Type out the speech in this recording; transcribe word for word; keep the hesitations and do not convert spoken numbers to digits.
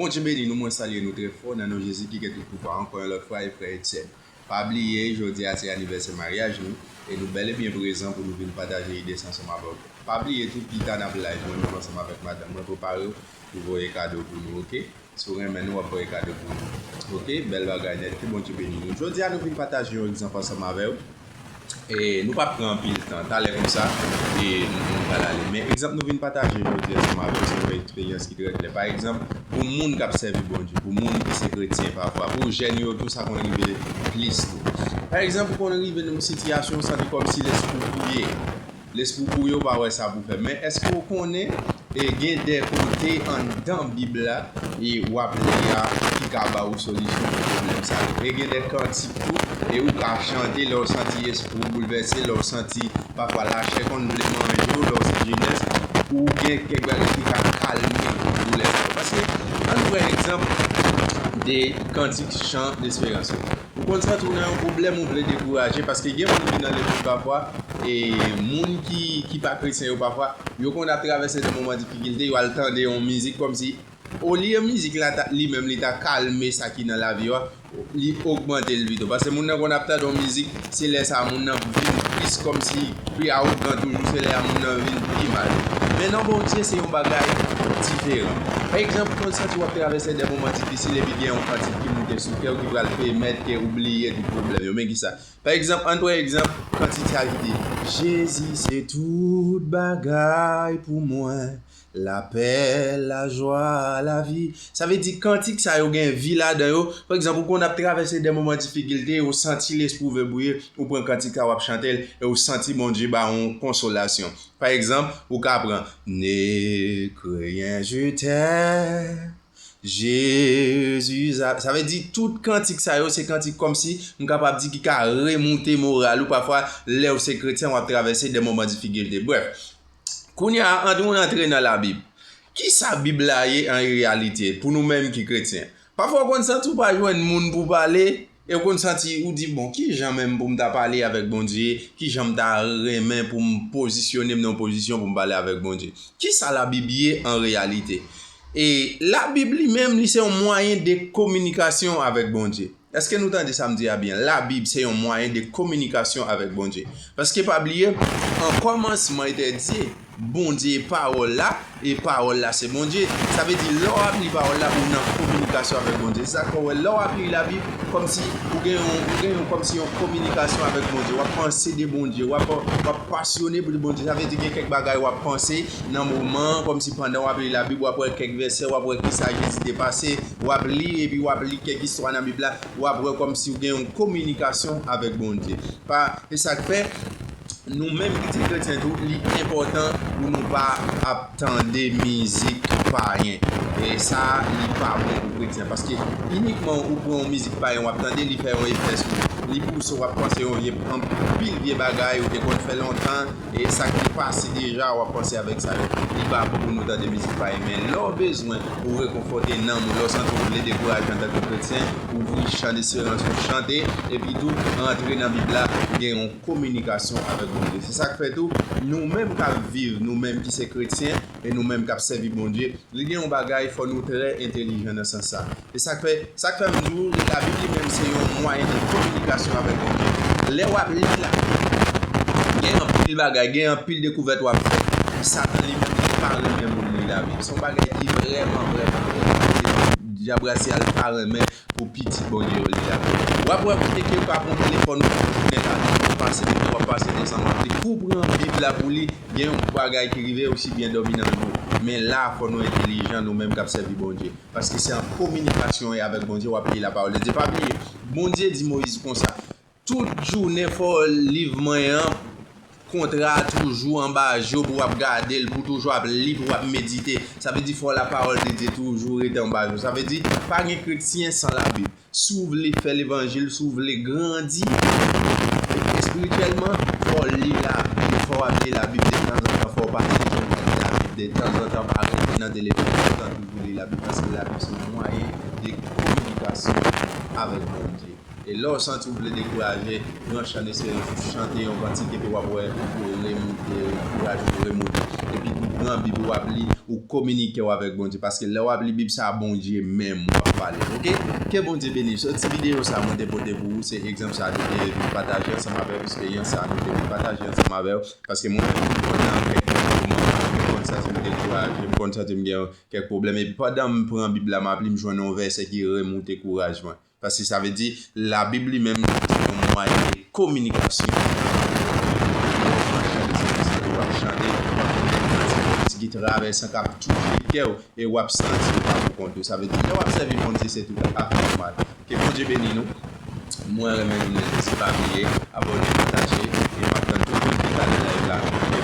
Bondye beni nou, mwen salye nou trè fò nan non Jezi ki gen tout pouvwa. Ankò yon lòt fwa, e frè Etienne. Pa bliye, jodi a se anivèsè maryaj nou, e nou bèl e byen prezan pou nou vin pataje ide sa ansanm avè w. Pa bliye tou, pita n ap live, mwen menm ansanm avèk madanm mwen, prepare w pou voye kado pou nou, oke? Si w renmen nou, w ap voye kado pou nou. Oke, bèl bagay nèt, ke Bondye beni nou. Jodi a, nou vin pataje yon egzanp ansanm avè w. E nou p ap pran anpil tan, talè konsa, e nou, nou pral ale. Men egzanp nou vin pataje jodi a ansanm avè w, se yon eksperyans ki trè klè. Pa egzanp, pou moun k ap sèvi Bondye, pou moun ki se kretyen pafwa, pou jèn yo tou, sa konn rive plis tou. Pa egzanp, ou konn rive nan yon sitiyasyon, ou santi kòmsi lespri w bwouye. Lespri w bwouye, ou pa wè sa pou fè. Men èske w konnen, e gen de kote anndan Bib la, e w ap li a, ki ka ba w solisyon pou pwoblèm sa yo? E gen de kantik tou, e ou ka chante lè w santi espri w boulvèse, lè w santi pafwa lachè konn vle manje w, lè w se jenès, ou gen kèk bagay ki ka kalme doulè sa yo. Paske, ann pran egzanp de kantik chan desperans yo. Ou konn santi w nan yon pwoblèm, ou vle dekouraje, paske gen moun ki nan legliz pafwa, e moun ki, ki pa kretyen yo pafwa, yo konn ap travèse de moman difikilte, yo al tande yon mizik kòmsi, olye mizik la ta, li menm li ta kalme sa ki nan lavi yo a, li ogmante l pito. Paske moun nan konn ap tande yon mizik, se lè sa a moun nan vin plis kòmsi pi awogan toujou, se lè a moun nan vin pi mal. Men nan Bondye, se yon bagay diferan. Pa egzanp, ou konn santi w ap travèse de moman difisil epi gen yon kantik ki moute sou kè w ki pral pèmèt ke ou bliye tout pwoblèm yo. Men kisa? Pa egzanp, ann pran egzanp kantik sa ki di, Jezi se tout bagay pou mwen, lapè, lajwa, lavi. Sa vle di kantik sa yo gen vi ladan yo. Pa egzanp, ou konn ap travèse de moman difikilte, ou santi lespri w vle bwouye, ou pran kantik sa w ap chante l, e ou santi Bondye ba w yon konsolasyon. Pa egzanp, ou ka pran Ne crains rien, je t'aime, Jésus a-, sa vle di tout kantik sa yo, se kantik kòmsi, m kapab di, ki ka remoute moral ou pafwa lè w se kretyen, w ap travèse de moman difikilte. Brèf, kounye a, ann nou antre nan Labib. Kisa Bib la ye an reyalite pou nou menm ki kretyen? Pafwa w konn santi w pa jwenn moun pou pale, e w konn santi, ou di, bon, ki jan menm pou m ta pale avèk Bondye? Ki jan m ta renmen pou m pozisyone m nan yon pozisyon pou m pale avèk Bondye? Kisa Labib ye an reyalite? E Labib li menm, li se yon mwayen de kominikasyon avèk Bondye. Èske nou tande sa m di a byen? Labib se yon mwayen de kominikasyon avèk Bondye. Paske pa bliye, en commencement était Dieu. Bondye e pawòl la, e pawòl la se Bondye. Sa vle di, lè w ap li pawòl la, ou nan kominikasyon avèk Bondye. Se sa k fè w wè, lè w ap li Labib, kòmsi ou gen yon, ou gen yon, kòmsi yon kominikasyon avèk Bondye. W ap panse de Bondye, w ap, w ap pasyone pou Bondye. Sa vle di, gen kèk bagay w ap panse nan moman an, kòmsi pandan w ap li Labib, w ap wè kèk vèsè, w ap wè kisa Jezi te pase, w ap li, epi w ap li kèk istwa nan Bib la, w ap wè kòmsi w gen yon kominikasyon avèk Bondye. Pa, e sa k fè, nou menm ki se kretyen tou, li enpòtan pou nou pa ap tande mizik payen. E sa, li pa bon pou kretyen. Paske inikman ou pran yon mizik payen, w ap tande, li fè yon efè sou ou. Li pouse w ap panse yon vye, anpil vye bagay ou te konn fè lontan. E sa ki te pase deja, w ap panse avèk sa yo. Li pa bon pou nou tande mizik payen. Men lè w bezwen ou rekonfòte nanm ou, lè w santi w vle dekouraje antanke kretyen, ouvri chan desperans ou, chante, epi tou, rantre nan Bib la, gen yon kominikasyon avèk Bondye. Se sa k fè tou, nou menm k ap viv, nou menm ki se kretyen, e nou menm k ap sèvi Bondye, li gen yon bagay, fò nou trè entèlijan nan sans sa. E sa k fè, sa k fè m di w, Labib li menm se yon mwayen de kominikasyon avèk Bondye. Lè w ap li la, gen anpil bagay, gen anpil dekouvèt w ap fè. Satan li menm li pa renmen moun li Labib. Se yon bagay ki vrèman, vrèman, vrèman, dyab rasyal pa renmen pou pitit Bondye yo li Labib. W ap wè kote ke w ka pran telefòn ou, jounen la, w ap pase de tan, w ap pase de tan, w ap li. Kou w pran Bib la pou li, gen yon bagay ki rive, ou si byen dòmi nan jou. Men la, fò nou entèlijan, nou menm k ap sèvi Bondye. Paske se an kominikasyon e avèk Bondye w ap li lapawòl de Dye. Pa bliye, Bondye di Moyiz konsa, tout jounen fò liv mwen an, kontra a toujou anba je w pou w ap gade l, pou toujou ap li, pou w ap medite. Sa vle di fò lapawòl de Dye toujou rete anba je w. Sa vle di, pa gen kretyen san Labib. Si w vle fè levanjil, si w vle grandi espirityèlman, fò w li Labib, fò w ap li Labib detanzantan, fò w pa sispann li Labib detanzantan, pa rete nan telefòn toutan, toujou li Labib, paske Labib se yon mwayen de kominikasyon avèk Bondye. E lè w santi w vle dekouraje, pran chan desperans ou chante yon kantik epi w ap wè ou remoute, kouraj ou remoute. epi ou pran Bib ou ap li, ou kominike w avèk Bondye, paske lè w ap li Bib sa, Bondye menm w ap pale, oke? Ke Bondye beni w. So, ti videyo sa mwen te pote pou ou, se egzanp sa nou te vin pataje ansanm avè w, eksperyans sa nou te vin pataje ansanm avè w, paske mwen menm, mwen nan kèk moman, mwen konn santi m dekouraje, m konn santi m gen kèk pwoblèm, epi pandan m pran Bib la, m ap li, m jwenn yon vèsè ki remoute kouraj mwen. Paske sa vle di, Labib li menm, se yon mwayen de kominikasyon. W ap chante, w ap tande yon kantik ki travèsan, k ap touche kè w, e w ap santi w pa pou kont ou. Sa vle di, lè w ap sèvi Bondye, se tout afè nòmal. Ke Bondye beni nou. Mwen renmen nou nèt, se pa bliye, abòne, pataje, e m ap tann tout moun ki gade live la.